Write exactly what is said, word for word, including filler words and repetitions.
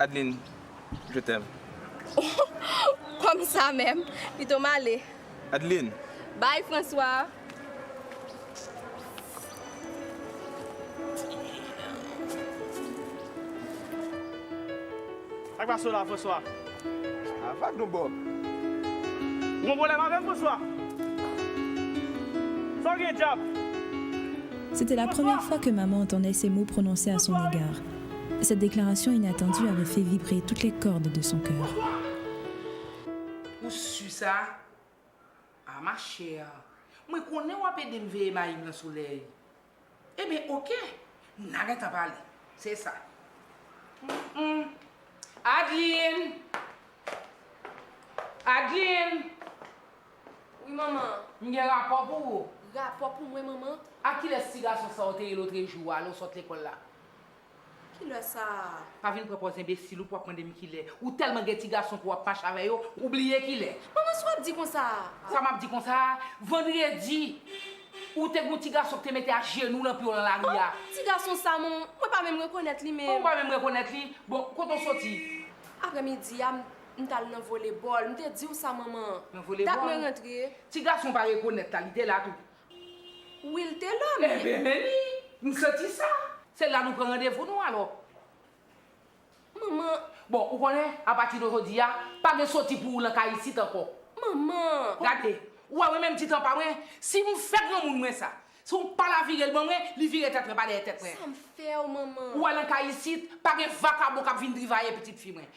Adeline, je t'aime. Comme ça même. Pito m ale. Adeline. Bye François. Sa k pase w la, François? Avak nou Bob. Ou gon pwoblèm avè m, François? Sa w gen, dyab? C'était la première fois que maman entendait ces mots prononcés à son égard. Cette déclaration inattendue avait fait vibrer toutes les cordes de son cœur. Ou si sa? Ah, machè, mwen konnen w ap ede m veye mayi m nan solèy. Ebyen, oke, n a gentan pale. Se sa. Mm-mm. Adeline! Adeline! Wi, manman. M gen rapò pou ou. Rapò pou mwen, manman? A kilès ti gason sa w te ye lotrejou a lè w sot lekòl la? Kilè sa? Pa vin pran pòz enbesil ou pou w ap mande m kilè. Ou tèlman gen ti gason pou w ap mache avè yo, ou bliye kilè. Manman, sa w ap di konsa? Sa m ap di konsa a, vandredi, ou te gen yon ti gason ki te mete ajenou w nan pye w nan lari a. Ti gason sa, manman, mwen pa menm rekonèt li menm. Ou pa menm rekonèt li? Bon, kote w soti? Aprèmidi a, m, m t al nan volebòl. M te di w sa, manman. Nan volebòl? Dat mwen rantre. Ti gason pa rekonèt la, li te la tou. Wi, l te la, men. Ebyen, men li, m santi sa. Se la nou pran randevou nou alò. Manman. Bon, ou konnen, apati de jodi a, pa gen soti pou ou nan kay isit ankò. Manman. Gade, ou wè mwen menm ti tan pa mwen, si m fè granmoun mwen sa, si w pa lavire l ban mwen, li vire tèt mwen pa dèyè tèt mwen. Sa m fè w, manman? Ou wè nan kay isit, pa gen vakabon k ap vin drivaye pitit fi mwen.